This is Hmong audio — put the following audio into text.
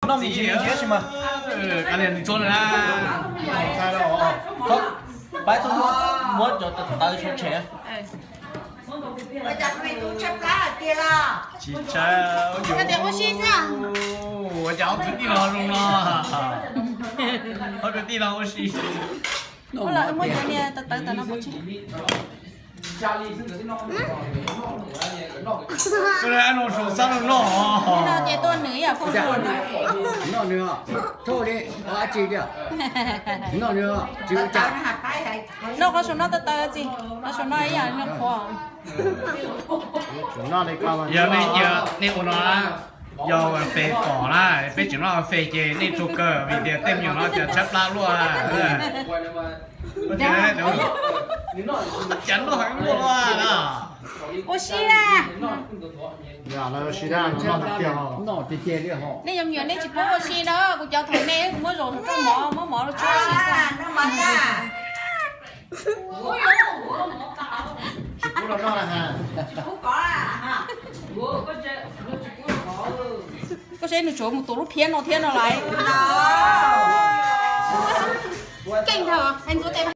Noj me ntsis me ntsis tab sis mas. Kav liam nws tsuav na. Pab txhob muab cov tawv tshuav tshem. Tsis tshaib. Ua cas ob kwv tij no zoo no? Ob kwv tij no ua si. Ua lawm muab cov niag tawv tawv tam no pov tseg. Koj le no su xab no no. Ces tuaj nws ib yam phooj ywg. Noj nws, thauj li, dab tsi tiag? Noj nws, tsis ua cas. Noj qhov saum no tawv tawv txiv, qhov saum no ib yam nws qhuav. Yog nej cia nej ua no na, yog fes pom na, peb tseem noj fes ces nej tsuag kawg vim tias tej me nyuam no cas tshaib plab luaj. Cas noj heev luaj na. Ua si na. Noj tiag tiag li. Nej cov me nyuam nej tsis paub ua si na, kuv cov thaum me kuv muab zaum rau mov, muab mov rau tsuab ua si xwb. Tsis pub rau noj na. Koj saib nws tsuav mus tus lub phiab no thiab no lawm. Keej ntag, ntxuav tes.